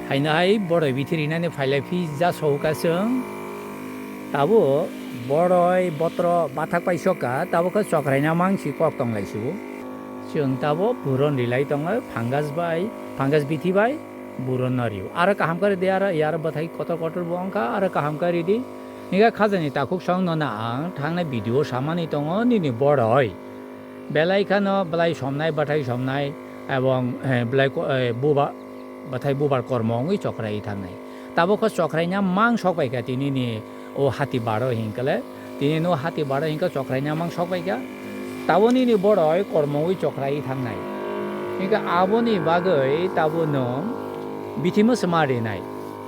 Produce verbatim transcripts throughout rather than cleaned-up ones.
Haino hai boroi bithi rinani phailai phi ja soka chwng. Tabo boroi botro bathak pai soka, tabo khe chokraina mang si kok tonglai sibo. Chwng tabo buron rilai tongo, fungus bai, fungus bithi bai buron no rio. Aro kaham khe ridi, aro yar bwthai kotor kotor bo wngkha, aro kaham khe ridi. Hinkhe khajani takhuk song no na ang thangnai video samani tongo nini boroi. Belai kheno belai somnai, bathai somnai, ebong, eh, belai ko-, eh, buba-, bathai bubar kormo wngwi chokrai thangnai. Tabo khe chokraina mang sok bai kha tini ni o hati baro hinkhe le, tini no hati baro hinkhe chokraina mang sok bai kha. Tabo nini boroi kormo wngwi chokrai thangnai. Hinkhe aboni bagwi tabo nwng bithi mwswma rinai.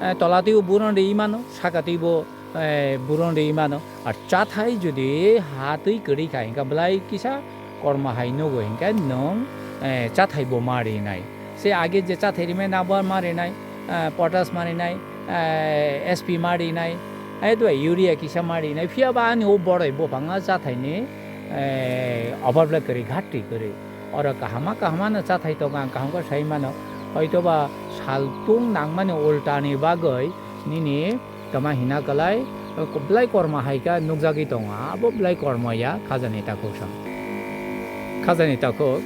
Eh, tola twibo buron ri mano, saka twibo eh, buron ri mano. Ar chathai jodi ha twi kwrwi kha, hinkhe belai kisa kormo hai nugo, hinkhe nwng, eh, chathai bo ma rinai. Se age je chathai rimai na bo ma rinai, eh, potash ma rinai, eh, S P ma rinai, eh, dua urea kisa ma rinai. Phiya ba ani o boroi buphang a chathai ni, eh, obab le kwrwi, ghat twi kwrwi. Oro kahama kahama no chathai tongo, ang kaham khe sai mano. Hoito ba sal tung nangmani ulta ni bagwi nini Tama hina kwlai, belai kormo hai khe nukjagwi tongo, abo belai kormo ya khajani takhuk song. Khajani takhuk.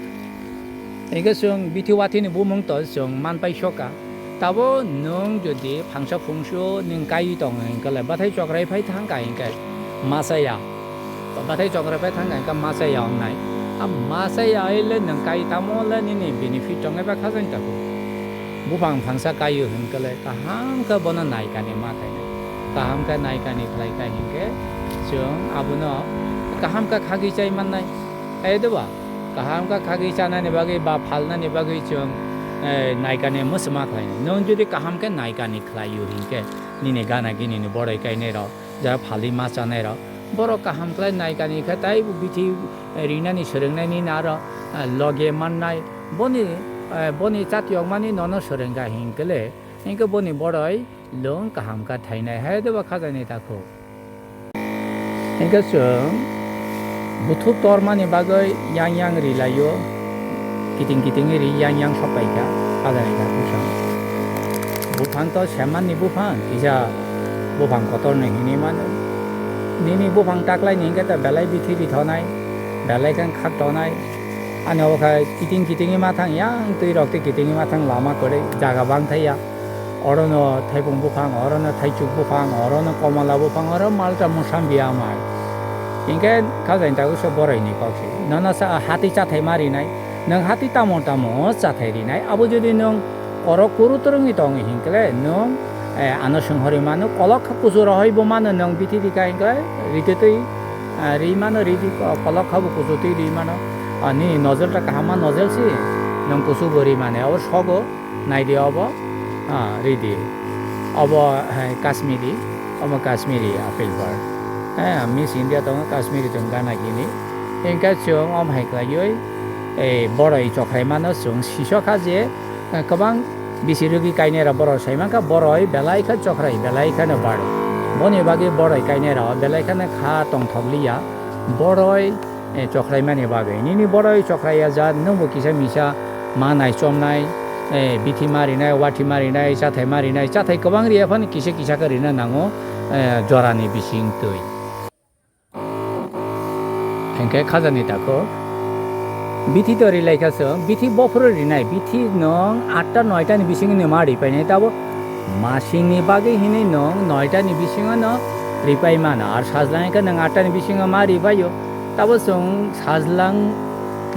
Hinkhe chwng bithi wathini bumung to chwng manpai soka. Tabo nwng jodi phangsa phungsu nwng kaiwi tongo hinkhe le, bathai chokrai phai thangkha hinkhe masa ya. Bathai chokrai phai thangkha hinkhe masa ya wngnai. A masa ya le nwng kai tamo le nini benefit tongnai ba khajani takhuk. Buphang phangsa kaio hinkhe le kaham khe bono naikani ma khainai. Kaham khe naikani khlai kha hinkhe chwng abono kaham khe khagwi chai mannai. Ai de ba? Kaham khe khagwi chanani bagwi ba phalnani bagwi chwng, eh, naikani mwswma khlainai. Nwng jodi kaham khe naikani khlaio hinkhe nini gana gini ni boroi kainai rok, jara phalwi ma chanai rok, borok kaham khlai naikani khe taibo bithi rinani swrwngnaini aro, eh, loge mannai. Boni, eh, boni chatiyokmani nono swrwngkha hinkhe le, hinkhe boni boroi lung kaham kha thainai hai de ba khajani takhuk. Hinkhe chwng buthuk tormani bagwi yang yang ri laio, kiting kiting ri yang yang sok pai kha khajani takhuk chwng. Buphang to semanni buphang, kisa buphang kotorni hinwi mano. Nini buphang taklaini hinkhe ta belai bithi ri thonai, belai khe khak tonai. Ani obo khe kiting kitingwi ma thang, yang twi rok twi kitingwi ma thang, lama kwrwi, jaga bang thai ya. Orono thaipung buphang, orono thaichuk buphang, orono komola buphang, oro malta musambi amai. Hinkhe khajani takhuk se boroi ni kok se. Nono sa hati chathai ma rinai, nwng hati tamo tamo chathai rinai. Abo jodi nwng korok kuru twrwngwi tongo hinkhe le nwng, eh, ano swnghorwi mano, kolok kha kuchu rohoi bo mano nwng bithi rikha hinkhe ritwi twi, eh, ri mano, ridi ko-, kolok kha bo kuchu twi ri mano. Ah, nini nozel ta kaham ma nozel si, nwng kuchu bo ri mane, abo sogo. Naidi obo, ah, ridi. Obo hai Kashmiri, obo Kashmiri apple bar. Eh, Miss India tongo Kashmiri tong gana gini. Hinkhe chwng om hai khlaiwi, eh, boroi chokrai mano chwng sisokha je, eh, kwbang bisi rwgwi kainai rok borok sai mankha boroi belai kha chokrai, belai khano baro. Boni bagwi boroi kainai rok belai khano kha tongthok liya. Boroi eh, chokraimani bagwi. Nini boroi chokrai ya jat, nwngbo kisa misa ma nai chomnai, eh, bithi ma rinai, wathi ma rinai, chathai ma rinai, chathai kwbang riya phano kisa kisa khe rina nango, eh, jorani bising twi. Hinkhe khajani takhuk. Bithi to rilai kha chwng, bithi bophuru rinai, bithi nwng atta noita ni bisingo nw ma ripainai, tabo masingni bagwi hinwi nwng noita ni bisingo no ripai mano, ar sajlang khe nwng atta ni bisingo ma ripaio. Tabo chwng sajlang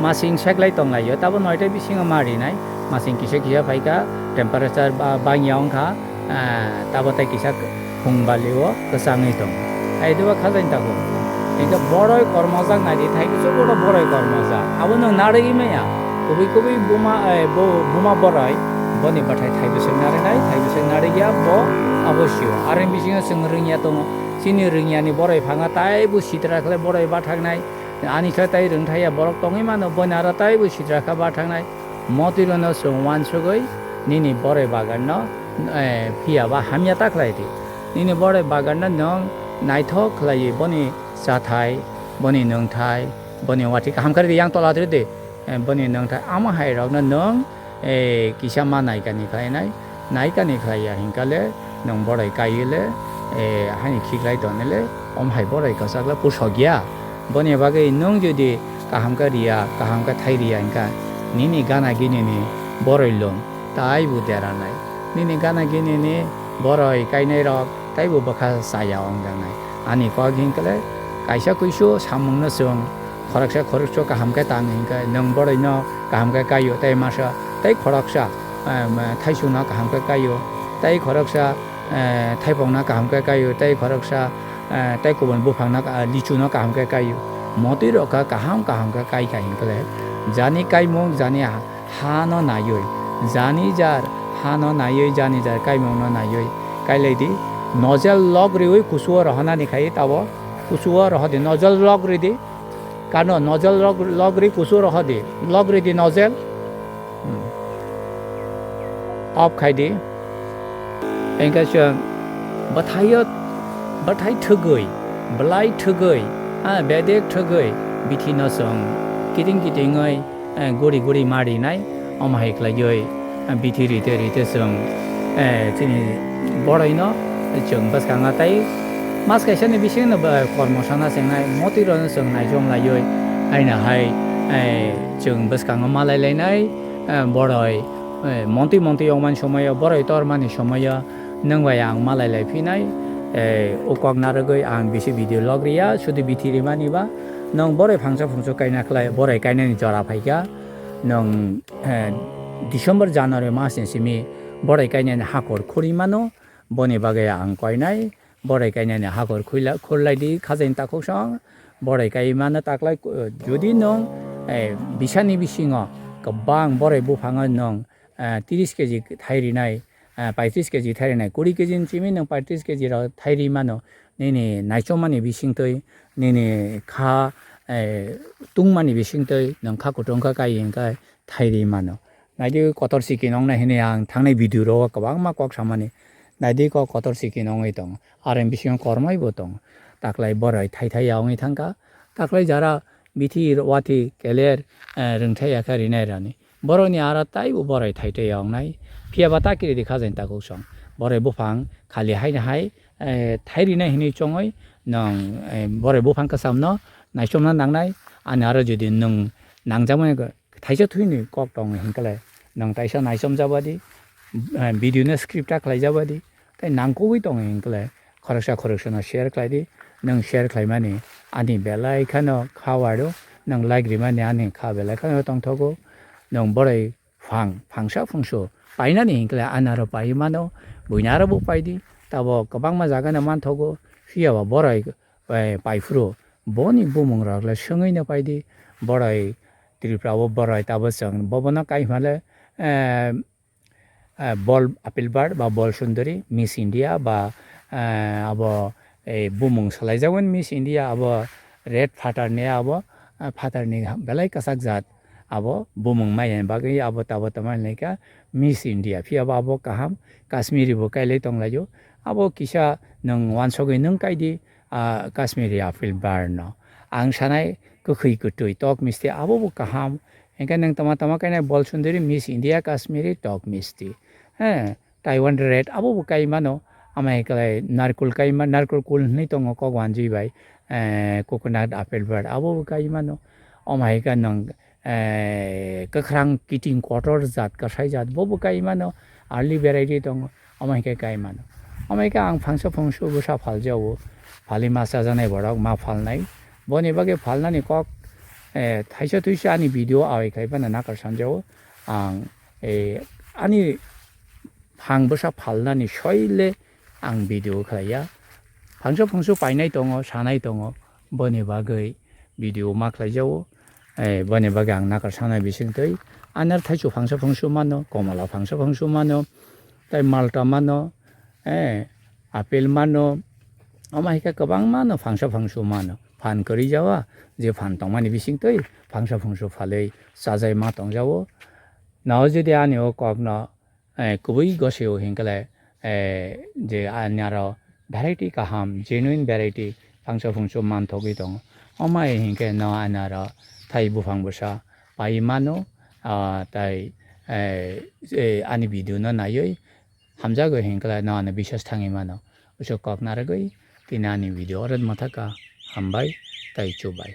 masing seklai tonglaio, tabo noita bisingo ma rinai, masing kisa kisa phaikha, temperature ba bangya wngkha, ah, tabo tei kisa phung balio kwchangwi tongo. Hai diba khajani tago. Hinkhe boroi kormojak naidi, thai kuchuk bono boroi kormojak. Abo nwng narwgwi maya. Kubui kubui buma, eh, bo, buma boroi, boni bwthai thai bwswk narwknai, thai bwswk narwkya, bo abo sio. Aroni bisingo chwng rwngya tongo. Chini rwngyani boroi phanga taibo sitra khlai boroi bathaknai. Ani khe tai rwngthaiya borok tongwi mano, boni aro taibo sitra kha bathaknai. Motwi rono chwng uansugwi nini boroi bagan no, eh, phiya ba hamya ta khlai di. Nini boroi bagan no nwng naithok khlaiwi boni chathai, boni nwngthai, boni watwi kaham khe ridi, yang tola ridi, eh, boni nwngthai. Amo hai rok no nwng, eh, kisa ma naikani khlainai. naikani khlai ya hinkha le, nwng boroi kaiwi le, eh, haini khiklai tonwi le, omo hai boroi kwchak le pusok ya. Boni bagwi nwng jodi kaham khe riya, kaham khe thai riya hinkha, nini gana gini ni boroi lung taibo deranai. Nini gana gini ni boroi kainai rok taibo bwkha chaya ongjaknai. Ani kok hinkhe le kaisa kuisu samung no chwng khoroksa khoroksa kaham khe tang hinkhe nwng boroi no kaham khe kaio, tei masa tei khoroksa, em, thaisungno kaham khe kaio, tei khoroksa, eh, thaipongno kaham khe kaio, tei khoroksa, eh, tei kubun buphangno ka-, lichuno kaham khe kaio. Motwi rok kha kaham kaham khe kai kha hinkhe le, jani kaimung, jani ha-, hano naiwi, jani jar hano naiwi, jani jar kaimungno naiwi kailai di. Nozel lok riwi kusuo rohonani khai tabo, kusuo rohodi, nozel lok ridi. Kano nozel lok, lok ri kusuo rohodi, lok ridi nozel. Hmm. Off khai di. Engkhe chwng bwthaio, bwthai thwgwi, bwlai thwgwi, ah, bedek thwgwi, bithi no chwng kiting kitingwi, eh, guri guri ma rinai, omo hai khlaiwi, eh, bithi rite rite chwng, eh, chini boroi no chwng bwskango tei mas kaisa ni bising no ba kormo sana chengnai, motwi rok no chwng naichom laiwi, haino hai, eh, chwng bwskango malai lainai, eh, boroi, eh, montwi montwi yongmani somoio, boroi tormani somoio nwng bai ang malai lai phinai, eh, o kok narwgwi ang bisi video log riya, sudu bithi rimani ba nwng boroi phangsa phungsa kaina khlai, boroi kainani jora phaikha, nwng, eh, December, January mas ni simi boroi kainani hakor khuri mano, boni bagwi ang koinai, boroi kainani hakor khuila-, khurlai di, khajaini takhuk song, boroi kai mano taklai, eh, jodi nwng, eh, bisani bisingo kwbang boroi buphango nwng, eh, tris keji thai rinai, eh, paitris keji thai rinai, kuri keji ni simi nwng paitris keji rok thai ri mano, nini naichomani bisingtwi, nini kha, eh, tungmani bisingtwi nwng kha kutung kha kai hwnkhe thai ri mano. Naidi kotor sikino wngnai hwnwi ang thangnai video rogo kwbangma kok samani. Naidi kok kotor sikino wngwi tongo. Aro bisingo kormoi bo tongo. Taklai boroi thai thai ya wngwi thangkha. Taklai jara bithi watwi keler, eh, rwngthai ya khe rinai rani. Borokni aro taibo boroi thai thai ya wngnai. Phiya ba ta kiri di kha jani takhuk song. Boroi buphang khali haino hai, eh, thai rinai hwnwi chongwi nwng, eh, boroi buphang kwcham no naichomna nangnai. Ani aro jodi nwng nangjakmani thaisa thwini kok tongo hinkhe le, nwng taisa naichom jabadi, eh, video no script ta khlai jabadi, tei nangkukgwi tongo hinkhe le, khoroksa khoroksano share khlai di, nwng share khlaimani ani belai kheno kha waro, nwng like rimani ani kha belai kheno tongthogo, nwng boroi phang, phangsa phungsu painani hinkhe le, ani aro paiwi mano, buini aro bo paidi, tabo kwbangma jaga no manthogo, phiya ba boroi, eh, paiphuru boni bumung rok le swngwi no paidi, boroi Tripura o boroi tabo chwng bobono kaihma le, eh, eh, bol apple bird ba bol sundori, Miss India ba, eh, abo, eh, bumung swlaijakmani Miss India abo red phatar ni abo, eh, phatar ni belai kwchak jat abo bumung maya bagwi abo tabo tamo hinlaikha Miss India. Phiya bo abo kaham Kashmiri bo kailai tonglaio. Abo kisa nwng wansogwi nwng kaidi, ah, Kashmiri apple bird no. Ang sanai kwkhwi kwtwi tok misti abo bo kaham. Hinkhe nwng tama tama kainai bol sunduri Miss India Kashmiri tok misti. He, Taiwan red abo bo kai mano. Amai kwlai narkul kai ma-, narkul kul hinwi tongo kok wanjwi bai. Eh, coconut apple bird abo bo kai mano. Omo hai khe nwng eh, kwkhrang kiting kotor jat, kwsai jat, bo bo kai mano, early variety tongo, omo hai khe kai mano. Omo hai khe ang phangsa phungsu bwsa phaljago, phali ma chajaknai borok ma phalnai. Boni bagwi phalnani kok, eh, thaisa thuisa ani video awai khai phano nakar sanjago. Ang, eh, ani phang bwsa phalnani soile ang video khlaiya. Phangsa phungsu painai tongo, sanai tongo, boni bagwi video ma khlaijago. Eh, boni bagwi ang nakar sanai bisingtwi. Anar thaichu phangsa phungsu mano, komola phangsa phungsu mano, tei malta mano, eh, apple mano, omo hai khe kwbang mano phangsa phungsu mano. Phan kwrwi jawa, je phan tongmani bisingtwi phangsa phungsu phalwi chajai ma tongjago. Nao jodi ani o kokno eh, kubui gosio hinkhe le, eh, je ani aro variety kaham, genuine variety phangsa phungsu manthogwi tongo. Omo hai hinkhe no ani aro thai buphang bwsa pai mano, ah, tai, eh, eh, ani video no naiwi, hamjago hinkhe no ano biswas thangwi mano. Uso kok narwgwi tini ani video oro mwthaka. Hambai tei chubai.